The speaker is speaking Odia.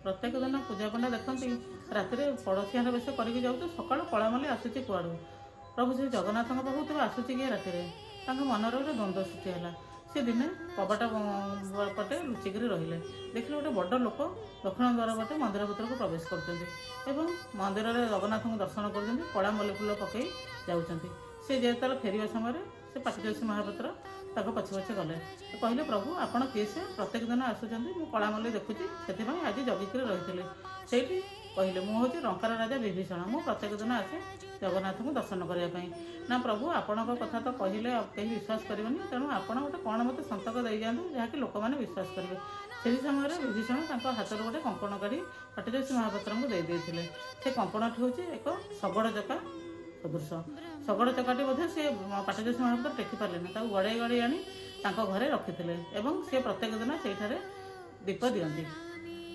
ପ୍ରତ୍ୟେକ ଦିନ ପୂଜାପଣ୍ଡା ଦେଖନ୍ତି, ରାତିରେ ପଡ଼ୋଶିଆର ବେଶ କରିକି ଯାଉଛୁ, ସକାଳୁ କଳାମଲ୍ଲି ଆସୁଛି କୁଆଡ଼ୁ? ପ୍ରଭୁ ଶ୍ରୀ ଜଗନ୍ନାଥଙ୍କ ପାଖକୁ ତେବେ ଆସୁଛି କିଏ ରାତିରେ? ତାଙ୍କ ମନରେ ଗୋଟେ ଦ୍ୱନ୍ଦ୍ୱ ସୃଷ୍ଟି ହେଲା। ସେ ଦିନେ କବାଟ ପଟେ ଲୁଚିକିରି ରହିଲେ। ଦେଖିଲେ, ଗୋଟେ ବଡ଼ ଲୋକ ଦକ୍ଷିଣ ଦ୍ୱାର ପଟେ ମନ୍ଦିର ଭିତରକୁ ପ୍ରବେଶ କରୁଛନ୍ତି ଏବଂ ମନ୍ଦିରରେ ଜଗନ୍ନାଥଙ୍କୁ ଦର୍ଶନ କରୁଛନ୍ତି, କଳା ମଲ୍ଲି ଫୁଲ ପକାଇ ଯାଉଛନ୍ତି। ସେ ଯେତେବେଳେ ଫେରିବା ସମୟରେ ସେ ପାଟଯୋଶୀ ମହାପାତ୍ର ତାଙ୍କ ପଛେ ପଛେ ଗଲେ। କହିଲେ, "ପ୍ରଭୁ, ଆପଣ କିଏ ସେ? ପ୍ରତ୍ୟେକ ଦିନ ଆସୁଛନ୍ତି, ମୁଁ କଳା ମଲ୍ଲି ଦେଖୁଛି, ସେଥିପାଇଁ ଆଜି ଜଗିକିରି ରହିଥିଲି।" ସେଇଠି କହିଲେ, "ମୁଁ ହେଉଛି ଲଙ୍କାର ରାଜା ବିଭୀଷଣ। ମୁଁ ପ୍ରତ୍ୟେକ ଦିନ ଆସେ ଜଗନ୍ନାଥଙ୍କୁ ଦର୍ଶନ କରିବା ପାଇଁ।" ନା, "ପ୍ରଭୁ, ଆପଣଙ୍କ କଥା ତ କହିଲେ ଆଉ କେହି ବିଶ୍ୱାସ କରିବେନି। ତେଣୁ ଆପଣ ଗୋଟେ କ'ଣ ମୋତେ ସନ୍ତକ ଦେଇଯାଆନ୍ତୁ, ଯାହାକି ଲୋକମାନେ ବିଶ୍ୱାସ କରିବେ।" ସେହି ସମୟରେ ବିଭୀଷଣ ତାଙ୍କ ହାତରୁ ଗୋଟେ କଙ୍କଣ କାଢ଼ି ପାଟଯୋଶୀ ମହାପାତ୍ରଙ୍କୁ ଦେଇ ଦେଇଥିଲେ। ସେ କଙ୍କଣଟି ହେଉଛି ଏକ ଶଗଡ଼ ଚକା ସଦୃଶ। ଶଗଡ଼ ଚକାଟି ମଧ୍ୟ ସେ ପାଟଯୋଶୀ ମହାପାତ୍ର ଟେକି ପାରିଲେନି। ତାକୁ ଗଡ଼େଇ ଗଡ଼େଇ ଆଣି ତାଙ୍କ ଘରେ ରଖିଥିଲେ ଏବଂ ସେ ପ୍ରତ୍ୟେକ ଦିନ ସେଇଠାରେ ଦୀପ ଦିଅନ୍ତି।